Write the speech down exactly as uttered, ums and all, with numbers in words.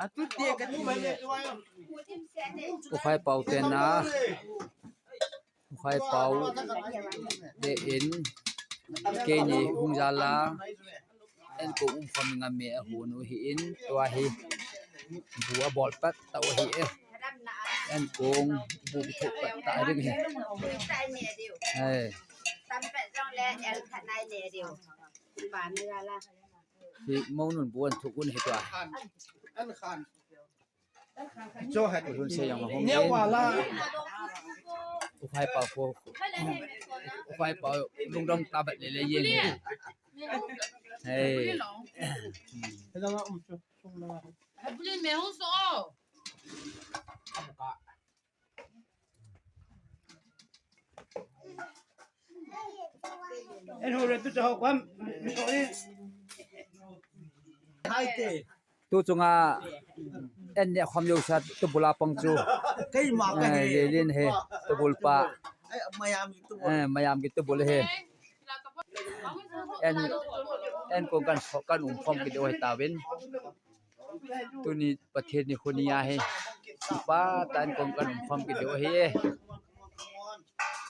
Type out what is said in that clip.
Atu te ka ti. Ukhai pau te na. Ukhai pau te in. Keini hung jala. En ko um khom ngam me a hu nu hi in. Tua hi. Bu a bol pat ta u hi e. En kong bu bi thuk pat ta ding hi. Hai. Hi mo nun bu an thuk un hi tua. Cho hai. Hun se yang hong. Ne wa la. Ukhai pau ko. Ukhai pau lungdong ta bat le le yen hi. Hai. Bulin me hung so. En ho le tu cha ho kwam. Hai te. Tu chunga en ne khom yo sa tu bula pang chu. Keima ka he. Lelin he tu bul pa. Ai, mayam tu bul. Eh, mayam ki tu bul he. En, en kong kan, kan um khom ki do he tavin. Tuni Pathen ni khun ni a hi. Pa tan kong kan um khom ki do hi e.